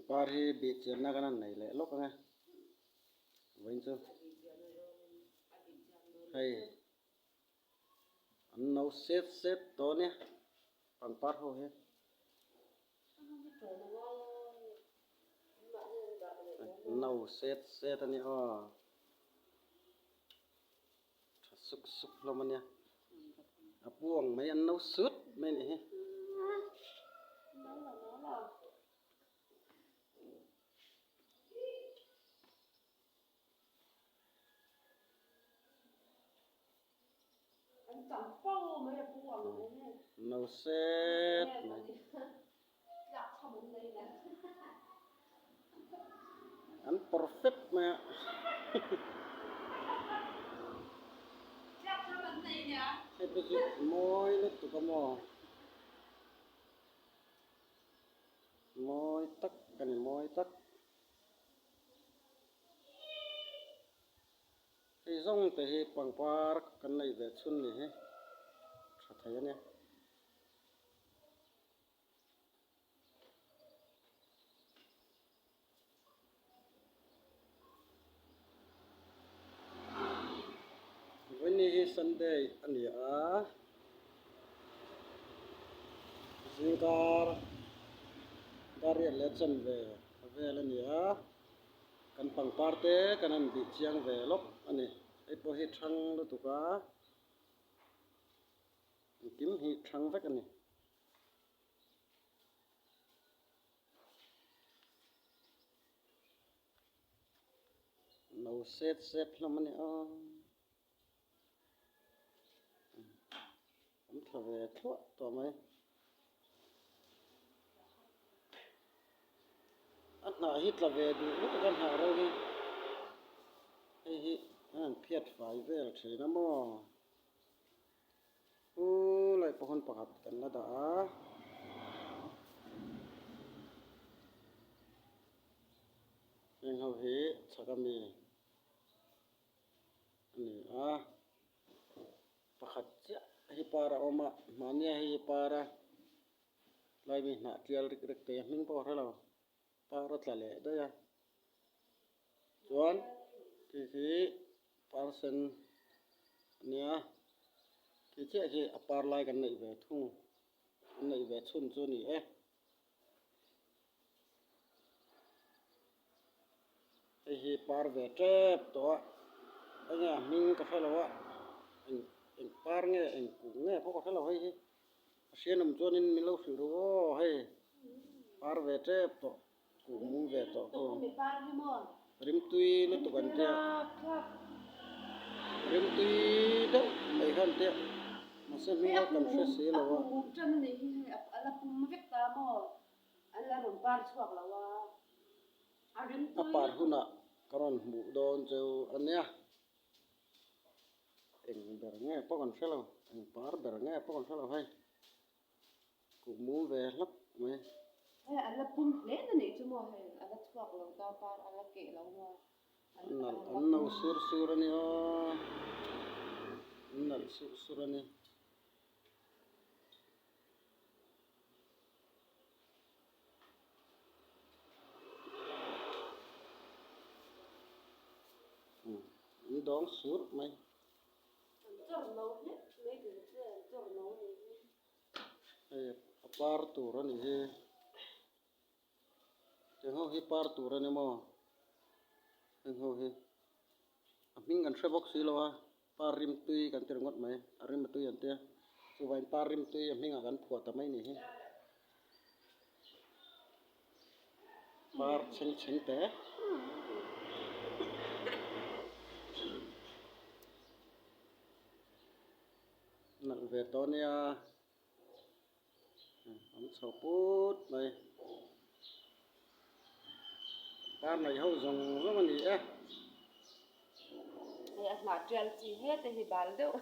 Pangpar hi bih chianna kan han nei leh lawk ang e vawiin chu hei an no set set tawh a nia pangpar ho hi. No set set a nia aw tha suk suk hlawm a nia a puang mai an no sut mai a nih hi. No set mai. An perfect mai a. Hei pawh chu mawi lutuk a maw. Mawi tak a ni mawi tak. Hei zawng te hi pangpar kan nei ve chhun ni hi tha thei a nia. Vawiin hi Sunday a ni a, zingkar dar riat leh chanve vel a ni a. Kan pangpar te kan han bih chiang ve lawk a ni. Hei pawh hi thang lutuk a, engkim hi thang vek a ni. No set set hlawm a ni a, an tha ve thluah tawh mai. A hnah hi tla ve duh lutuk a hnah ro hi hei hi an han phiat fai vel thin a maw u lai pawh hun pakhat kan la dah a. Heng ho hi chhak ami a ni a pakhat chiah hi par a awm a mahnia hei hi par a. Tlai mi hnah tial rik rik te hming pawh a hre lo par a tla leh daih a chuan khi khi par sen a nia khi chiah khi a par lai kan neih ve thung kan neih ve chhun chu a ni e. Hei hi par ve tep tawh a enge a hming ka hre lo a eng eng par nge eng kung nge pawh ka hre lo hei hi a hrianawm chuanin min lo hrilh ru aw hei par ve tep tawh kung mum ve tawh aw rimtui lutuk an tia rimtui deuh mai kha an tia mahse hming kha kan hre si lo a. A par hunah ka rawn hmuh dawn cheu a nia. Eng ber nge pawh kan hre lo, eng par ber nge pawh kan hre lo hei. Kuk mum ve hlap mai. Hei a la pum hle na nih chu maw hei a la chhuak lo ta par a la keh lo maw. An nalh an no sur sur a ni aw, an nalh sur sur a ni. An dawng sur mai. Hei a par tur a ni hi. Eng ho hi par tur a ni maw? Heng ho hi a hming kan hre bawk si lo a. Par rim tui kan ti ringawt mai, a rim a tui an tia. Chuvangin par rim tui a hmingah kan phuah ta mai ni hi. Par chheng chheng te. Nalh ve tawh nia. An chho put mai. Par nei ho zawng zawng a ni e. Hei a hnah tial chi he te hi bal deuh.